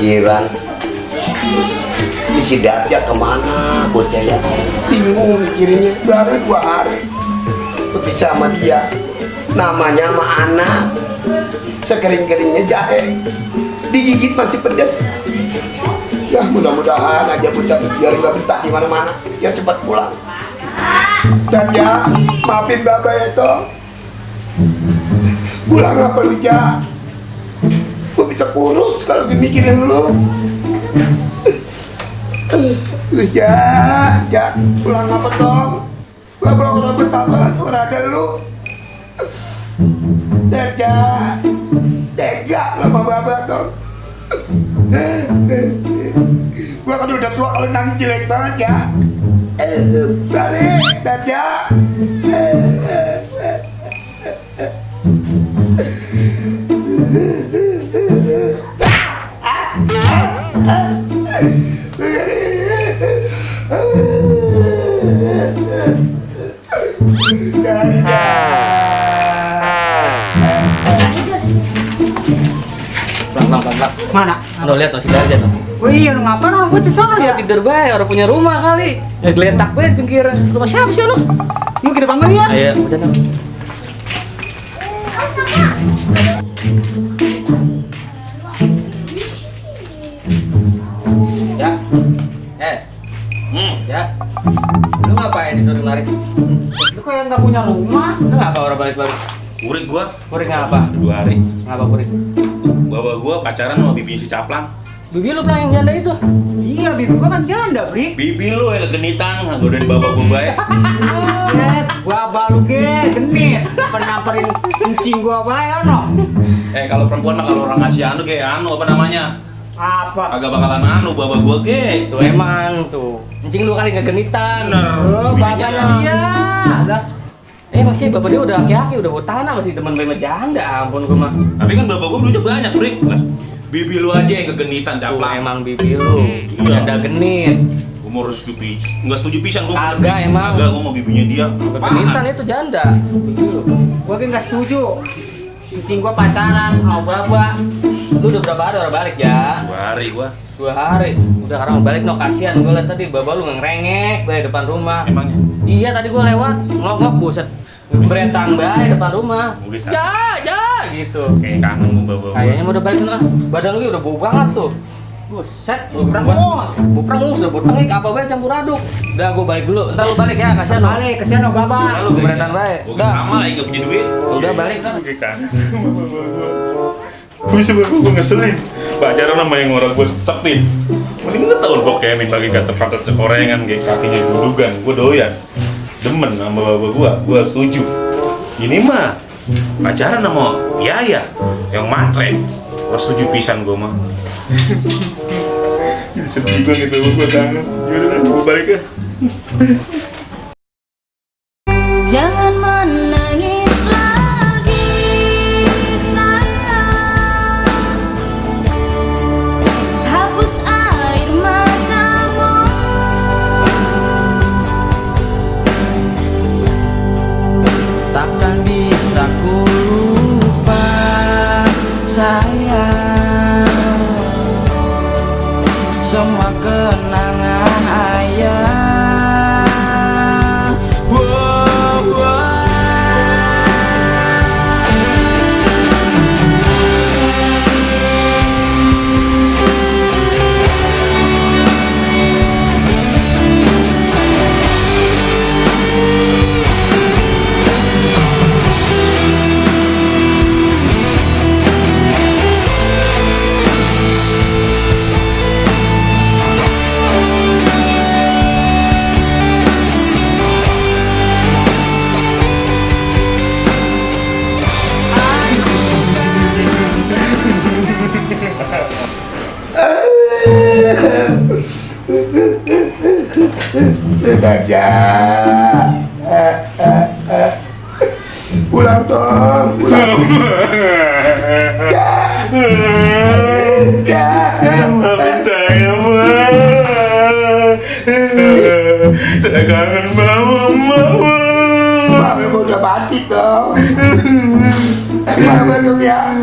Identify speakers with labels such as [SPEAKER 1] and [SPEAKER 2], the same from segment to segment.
[SPEAKER 1] kepikiran. Ini si Darja kemana bocah ya? Bingung mikirinnya. Baru 2 hari berpisah sama dia. Namanya sama anak. Sekering-keringnya jahe. Digigit masih pedas. Ya mudah-mudahan aja bocah biar nggak betah di mana-mana. Biar cepat pulang. Dan ya, maafin Baba ya toh. Pulang apa lu ja? Gue bisa kurus kalau mikirin lu. Ja, pulang apa tong? Baba orang betapa tuh ada lu. Dan ja, tega sama Baba tong. Gua kan udah tua kalau nangis jelek banget ya. Balik, Darja.
[SPEAKER 2] Bang. Mana?
[SPEAKER 3] Lo lihat tuh si Darja tuh.
[SPEAKER 2] Oh iya, ngapain orang bocah sana ya?
[SPEAKER 3] Tidur bae, orang punya rumah kali. Ya geletak bae pinggir. Rumah siapa sih lo?
[SPEAKER 2] Yuk kita panggil ya.
[SPEAKER 3] Ayo, bocah dong. Ya. Ya. Lu ngapain tidur kemarin?
[SPEAKER 2] Lu kayak nggak punya rumah.
[SPEAKER 3] Lu ngapa orang balik baru?
[SPEAKER 4] Urik gua
[SPEAKER 3] Puring ngapa?
[SPEAKER 4] 2 hari.
[SPEAKER 3] Ngapa puring?
[SPEAKER 4] Bawa gua pacaran sama bibinya si Caplang.
[SPEAKER 3] Bibi lu pernah yang janda itu?
[SPEAKER 2] Iya, bibi gua kan janda, Bri.
[SPEAKER 4] Bibi lu yang kegenitan, godain baba gua baik.
[SPEAKER 2] Buset, gua balu ge, genit. Penamperin kencing gua bae ono.
[SPEAKER 4] Kalau perempuan mah kalau orang ngasih anu kayak anu apa namanya?
[SPEAKER 2] Apa?
[SPEAKER 4] Agak bakalan anu baba gua ge.
[SPEAKER 3] Tuh emang tuh. Kencing lu kali kegenitan.
[SPEAKER 4] Bener.
[SPEAKER 2] Oh, bapaknya dia. Lah,
[SPEAKER 3] Emang sih bapak dia udah aki-aki, udah bawa tanah masih teman sama janda, ampun gua mah.
[SPEAKER 4] Tapi kan baba gua duitnya banyak, Brik. Lah, bibi lu aja yang kegenitan
[SPEAKER 3] Tuh
[SPEAKER 4] Caplang.
[SPEAKER 3] emang bibi lu,
[SPEAKER 4] Iya.
[SPEAKER 3] janda genit.
[SPEAKER 4] Gua mau setuju, enggak setuju pisan gua.
[SPEAKER 3] Kagak, emang.
[SPEAKER 4] Kagak, gua mau bibinya dia.
[SPEAKER 3] Kegenitan itu janda. Bibi lu.
[SPEAKER 2] gua ge nggak setuju. Kencing gua pacaran sama baba.
[SPEAKER 3] Lu udah berapa hari orang balik ya?
[SPEAKER 4] 2 hari gua.
[SPEAKER 3] 2 hari. Udah sekarang balik no kasihan gua liat tadi bapak lu ngerengek bae depan rumah.
[SPEAKER 4] Emangnya?
[SPEAKER 3] Iya tadi gua lewat, ngok-ngok buset. Beretang bae depan rumah.
[SPEAKER 4] Bisa.
[SPEAKER 3] Ya, gitu.
[SPEAKER 4] Kayak kangen gua baba gua.
[SPEAKER 3] Kayaknya mau udah balik ah. Badan lu udah bau banget tuh. Buset,
[SPEAKER 2] Prangus.
[SPEAKER 3] Prangus udah botengik apa bae campur aduk. Udah gua balik dulu. Entar lu balik ya, kasihan lu.
[SPEAKER 2] Balik ke sana baba.
[SPEAKER 3] Lu beretan bae.
[SPEAKER 4] Gua
[SPEAKER 3] Udah.
[SPEAKER 4] sama lagi gak punya duit.
[SPEAKER 3] Udah balik kan.
[SPEAKER 4] Gue bisa gue ngeselin. Pacaran sama yang orang gue sepin. Mending gue tahun pokoknya nih bagi kata patat sekorengan kayak kakinya dudugan. Gue doyan. Demen sama bapak gue setuju. Ini mah pacaran sama Yaya yang matre. Gue setuju pisan gue mah. Sedih gue gitu, gue kangen. Yaudah, gue balik ya.
[SPEAKER 5] Jangan menangis lagi sayang, hapus air matamu.
[SPEAKER 6] Takkan bisa ku lupa sayang, semua kenangan ayah.
[SPEAKER 1] Darja. Pulang dong, pulang.
[SPEAKER 4] Saya kangen mama.
[SPEAKER 1] Mama udah mati toh. Gimana tuh ya?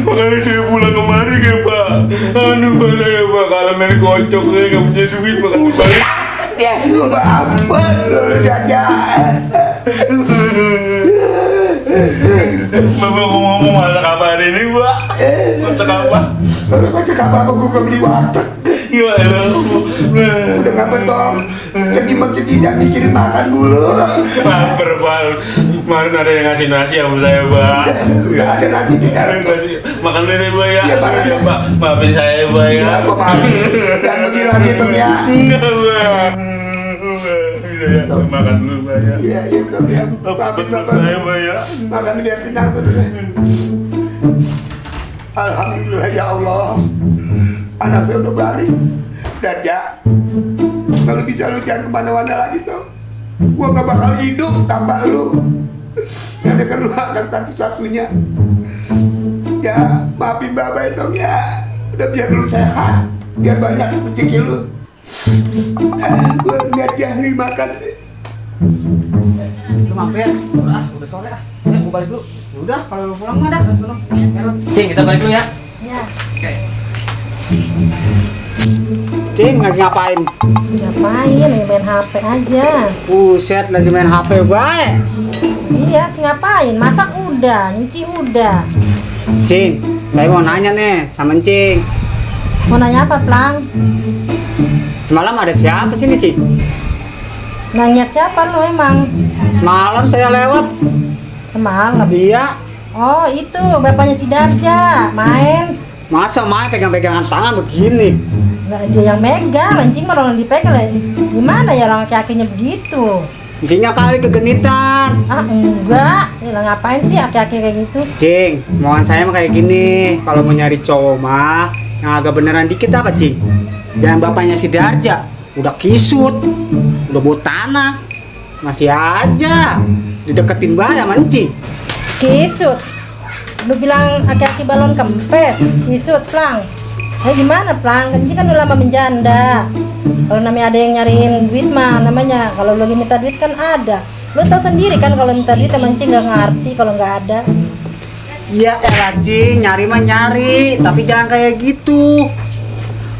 [SPEAKER 4] Makanya saya pulang kemari ya Pak. Anu Pak saya Pak, kalau main kocok saya nggak punya duit Pak, kasih balik.
[SPEAKER 1] Ya lu apa lu saja.
[SPEAKER 4] Bapak ngomong masak apa hari ini Pak? Masak apa?
[SPEAKER 1] Masak apa aku beli warteg.
[SPEAKER 4] Ya elah.
[SPEAKER 1] Udah ngapa toh? Sedih jangan mikirin makan dulu.
[SPEAKER 4] Lapar Pak. Kemarin ada yang ngasih nasi sama saya Pak.
[SPEAKER 1] Udah ada nasi di dalam.
[SPEAKER 4] Makan dulu ya Pak ya.
[SPEAKER 1] Iya, Pak.
[SPEAKER 4] Iya Pak. Maafin saya Pak ya.
[SPEAKER 1] Iya, Pak. Jangan begini lagi tuh ya.
[SPEAKER 4] Enggak Pak. Iya ya, makan dulu Pak ya.
[SPEAKER 1] Iya, iya, betul ya.
[SPEAKER 4] Maafin saya Pak ya.
[SPEAKER 1] Makan biar kenyang tuh. Alhamdulillah ya Allah. Anak saya udah balik. Dan ya, kalau bisa lu jangan kemana-mana lagi tuh. Gua gak bakal hidup tanpa lu. Karena kan lu anak satu-satunya. Ya, maafin Bapak itu ya. Udah biar lu sehat. Biar banyak rezeki lu. Gua lihat dia nih makan.
[SPEAKER 2] Lu mampir. Udah sore ah. Ya, gua balik dulu. Udah, kalau lu pulang mah dah.
[SPEAKER 3] Cing, kita balik dulu ya.
[SPEAKER 5] Ya,
[SPEAKER 2] Cing, lagi ngapain?
[SPEAKER 5] ngapain? Lagi main HP aja.
[SPEAKER 2] Buset, lagi main HP baik.
[SPEAKER 5] Iya, ngapain? Masak udah, nyuci udah.
[SPEAKER 2] Cing, saya mau nanya nih sama Cing.
[SPEAKER 5] Mau nanya apa, Plang?
[SPEAKER 2] Semalam ada siapa sih nih, Cing?
[SPEAKER 5] Nanya siapa lu emang?
[SPEAKER 2] Semalam saya lewat.
[SPEAKER 5] Semalam.
[SPEAKER 2] Iya.
[SPEAKER 5] Oh, itu bapaknya si Darja main.
[SPEAKER 2] Masa main pegang-pegangan tangan begini?
[SPEAKER 5] Nah, dia yang megang, anjing mah orang dipegang. Gimana ya orang kakinya begitu?
[SPEAKER 2] Cingnya kali kegenitan.
[SPEAKER 5] Ah, enggak. Ya ngapain sih aki-aki kayak gitu?
[SPEAKER 2] Cing, mohon saya mah kayak gini. Kalau mau nyari cowok mah yang agak beneran dikit apa, Cing? Jangan bapaknya si Darja. Udah kisut, udah bau tanah. Masih aja dideketin bayar sama Cing.
[SPEAKER 5] Kisut. Lu bilang aki-aki balon kempes, kisut, Plang. Gimana, Plang? Anjing kan udah lama menjanda. Kalau namanya ada yang nyariin duit mah namanya. Kalau lu lagi minta duit kan ada. Lu tau sendiri kan kalau minta duit emang Cing nggak ngerti kalau nggak ada.
[SPEAKER 2] Iya elah Cing, nyari mah nyari, tapi jangan kayak gitu.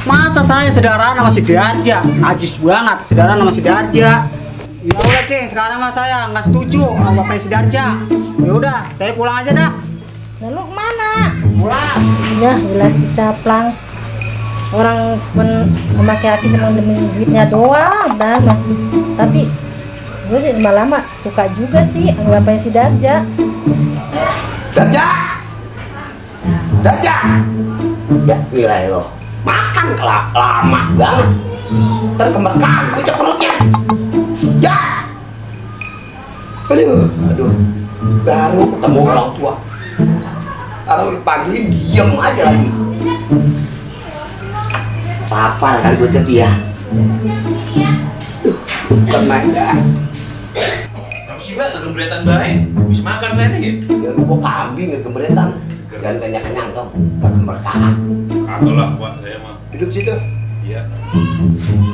[SPEAKER 2] Masa saya sedaran sama si Darja? Ajis banget, sedaran sama si Darja. Ya udah Cing, sekarang mah saya nggak setuju sama bapaknya si Darja. Ya udah, saya pulang aja dah.
[SPEAKER 5] Nah, lu kemana?
[SPEAKER 2] Pulang.
[SPEAKER 5] Ya, gila si Caplang. Orang sama aki-aki cuma demi duitnya doang, dan tapi gue sih lama-lama suka juga sih sama bapaknya si Darja.
[SPEAKER 1] Darja! Darja! Ya gila lo. Makan lama banget. Terkemerkan pucuk perutnya. Ya! Aduh. Baru ketemu orang tua. Kalau pagi diem aja lagi. Lapar kan gue tadi ya. Tenang dah.
[SPEAKER 4] Apa sih Pak, kegemberetan baik? Bisa makan saya nih
[SPEAKER 1] Ya gue kambing keberetan. Dan kenyang-kenyang toh. Kemerkaan.
[SPEAKER 4] Kagak lah Pak, saya mah.
[SPEAKER 1] Hidup situ.
[SPEAKER 4] Iya.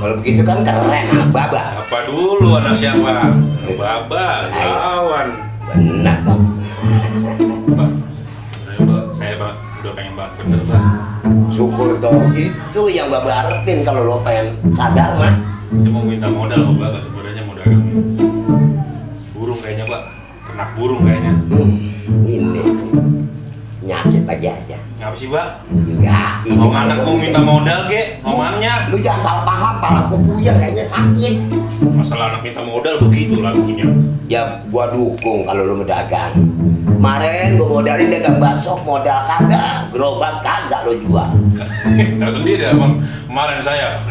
[SPEAKER 1] Kalau begitu kan keren anak baba.
[SPEAKER 4] Siapa dulu anak siapa? Anak Baba, lawan.
[SPEAKER 1] Benar toh.
[SPEAKER 4] Pak, saya Pak udah pengen banget bener Pak.
[SPEAKER 1] Syukur toh. Itu yang baba harapin kalau lo pengen sadar mah.
[SPEAKER 4] Saya mau minta modal sama Bapak sebenarnya mau dagang burung kayaknya Pak, ternak burung kayaknya.
[SPEAKER 1] Ini nyakit aja.
[SPEAKER 4] Ngapa sih Pak?
[SPEAKER 1] Enggak, ini
[SPEAKER 4] Mau anak mau minta modal ge, omannya.
[SPEAKER 1] Lu jangan salah paham, pala gua puyeng kayaknya sakit.
[SPEAKER 4] Masalah anak minta modal begitu lagunya.
[SPEAKER 1] Ya gua dukung kalau lu mau dagang. Kemarin gua modalin dagang bakso, modal kagak, gerobak kagak lo jual.
[SPEAKER 4] Tahu sendiri ya Bang, kemarin saya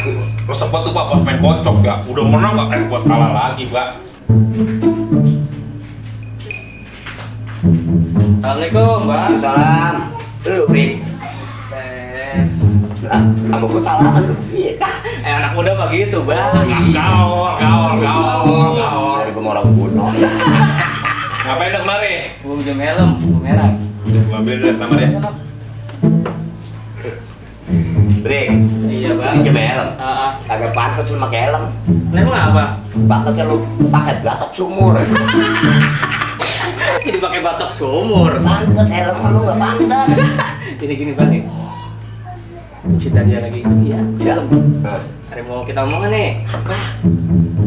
[SPEAKER 4] resep banget tuh Pak pas main kocok ya, udah menang gak buat kalah lagi Pak.
[SPEAKER 3] Assalamualaikum, Mbak.
[SPEAKER 1] Salam. Lu Bri.
[SPEAKER 3] Set.
[SPEAKER 1] Sama gua salaman lu. Iya.
[SPEAKER 3] Anak muda mah gitu, Bang.
[SPEAKER 4] Gaul.
[SPEAKER 1] Dari gua mau orang kuno.
[SPEAKER 4] Ngapain dong kemari?
[SPEAKER 3] Gua jam helm, merah.
[SPEAKER 4] Gua ambil lihat kamar ya.
[SPEAKER 1] Bri.
[SPEAKER 3] Iya, Bang.
[SPEAKER 1] Ini jam helm.
[SPEAKER 3] Heeh.
[SPEAKER 1] Agak pantas lu pakai helm.
[SPEAKER 3] Emang apa?
[SPEAKER 1] Pantasnya lu pakai gatot sumur.
[SPEAKER 3] batok seumur.
[SPEAKER 1] Pantas helm lu nggak pantas.
[SPEAKER 3] Gini Bang nih. Si Darja lagi iya.
[SPEAKER 1] Ya.
[SPEAKER 3] Nah, ada mau kita omongan nih.
[SPEAKER 1] Apa?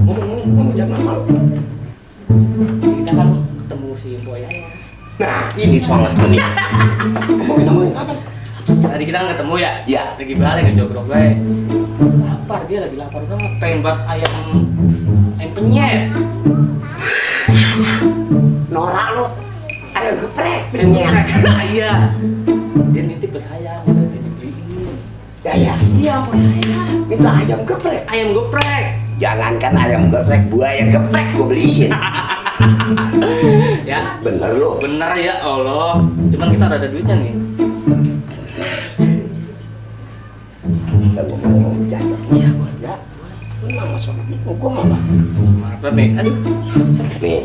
[SPEAKER 1] Ngomong jangan malu.
[SPEAKER 3] Kita kan ketemu si Boy Yaya.
[SPEAKER 1] Nah, ini soalnya nih. Ngomongin apa?
[SPEAKER 3] Tadi kita kan ketemu ya?
[SPEAKER 1] Iya.
[SPEAKER 3] Lagi balik ke jogrok gue. Lapar, dia lagi lapar banget. Pengen buat ayam penyet.
[SPEAKER 1] Norak lu. Ayo geprek penyet.
[SPEAKER 3] Iya. Dia nitip ke saya, udah dia dibeliin.
[SPEAKER 1] Ya.
[SPEAKER 3] Iya, Boy Yaya.
[SPEAKER 1] Minta ayam geprek.
[SPEAKER 3] Ayam geprek.
[SPEAKER 1] Jangankan ayam geprek, buaya geprek gue beliin.
[SPEAKER 3] Ya,
[SPEAKER 1] Bener lu.
[SPEAKER 3] bener ya Allah. Cuman kita udah ada duitnya nih.
[SPEAKER 1] Kita ngomong bercanda.
[SPEAKER 3] Iya, boleh.
[SPEAKER 1] Ya. Enggak masuk gue malah.
[SPEAKER 3] Semangat nih. Aduh.
[SPEAKER 1] Nih.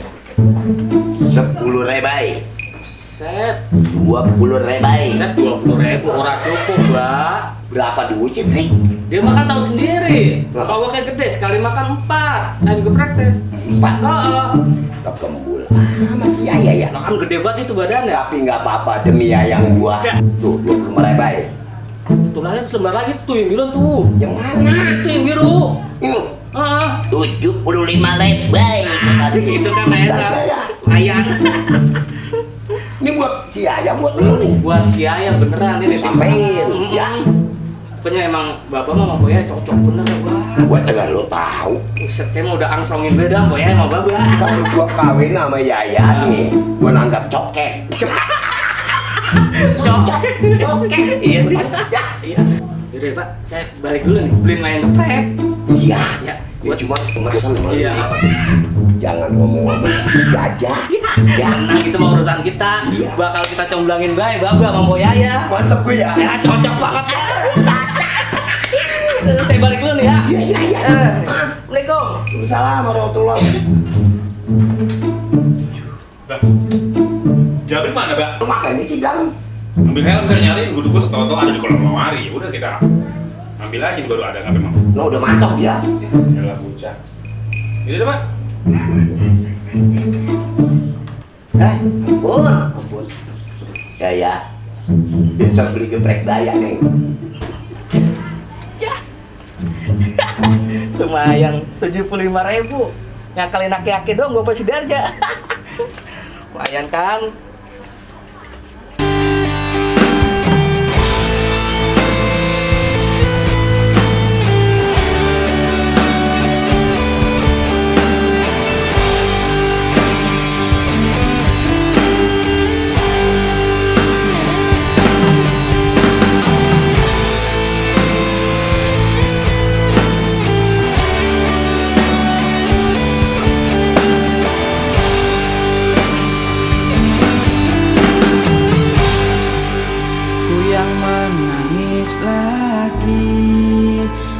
[SPEAKER 1] 10 rebai.
[SPEAKER 3] Set.
[SPEAKER 1] 20 rebai.
[SPEAKER 3] Set 20.000 orang cukup, Mbak.
[SPEAKER 1] Berapa duit sih, Bri?
[SPEAKER 3] Dia makan tahu sendiri.
[SPEAKER 1] Nah.
[SPEAKER 3] Kalau kayak gede sekali makan 4. Ayam geprek teh.
[SPEAKER 1] 4.
[SPEAKER 3] Heeh.
[SPEAKER 1] Tak kembul amat sih ya.
[SPEAKER 3] Lah kan gede banget itu badannya.
[SPEAKER 1] Tapi nggak apa-apa demi ayang gua. Tuh 20 rebai.
[SPEAKER 3] Tuh lagi selembar lagi tuh yang biru tuh.
[SPEAKER 1] Yang mana?
[SPEAKER 3] Itu yang biru.
[SPEAKER 1] Ini
[SPEAKER 3] Heeh.
[SPEAKER 1] 75 rebai.
[SPEAKER 3] Itu kan ayam. Ayam.
[SPEAKER 1] Ini buat si ayam buat lu nih.
[SPEAKER 3] Buat si ayam beneran ini.
[SPEAKER 1] Sampein, ya.
[SPEAKER 3] Pokoknya emang bapak sama Boya cocok bener ya, Bang.
[SPEAKER 1] Gua dengar lu tahu.
[SPEAKER 3] Buset, saya mau udah angsongin beda Boya sama Baba.
[SPEAKER 1] Kalau gua kawin sama Yaya nih, gua nanggap cokek.
[SPEAKER 3] Cocok. Iya.
[SPEAKER 1] Ya.
[SPEAKER 3] Iya. Yaudah Pak, saya balik dulu nih, beliin ayam geprek.
[SPEAKER 1] Iya.
[SPEAKER 3] Ya,
[SPEAKER 1] Gua cuma pemesan sama lu.
[SPEAKER 3] Iya.
[SPEAKER 1] Jangan ngomong-ngomong gajah.
[SPEAKER 3] Ya, nah itu mah urusan kita.
[SPEAKER 1] Iya.
[SPEAKER 3] Bakal kita comblangin bae Baba sama Boya ya.
[SPEAKER 1] Mantap gue ya.
[SPEAKER 3] Ya, cocok banget ya. Saya balik dulu nih ya.
[SPEAKER 1] Iya.
[SPEAKER 3] Assalamualaikum.
[SPEAKER 1] Waalaikumsalam warahmatullahi.
[SPEAKER 4] Bah, Jabir mana, Bang?
[SPEAKER 1] Lu makanya sih dalam.
[SPEAKER 4] Ambil helm, saya nyariin, gue tau-tau ada di kolong lemari. Udah kita ambil aja, baru ada nggak memang.
[SPEAKER 1] No udah mantap dia.
[SPEAKER 4] Yalah bocah. Ini deh, Pak.
[SPEAKER 1] Ampun. Ya. Besok beli geprek daya nih.
[SPEAKER 3] Lumayan 75.000. Ngakalin aki-aki dong Bapak Sidarja. Lumayan kan?
[SPEAKER 6] Ku yang menangis lagi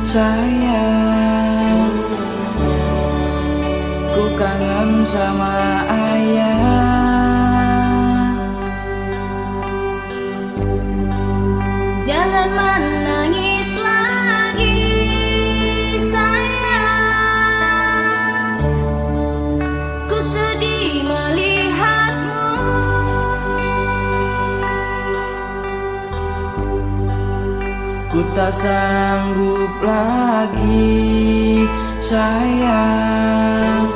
[SPEAKER 6] sayang, ku kangen sama ayah.
[SPEAKER 7] Jangan menangis lagi sayang, ku sedih melihatmu.
[SPEAKER 6] Ku tak sanggup lagi sayang,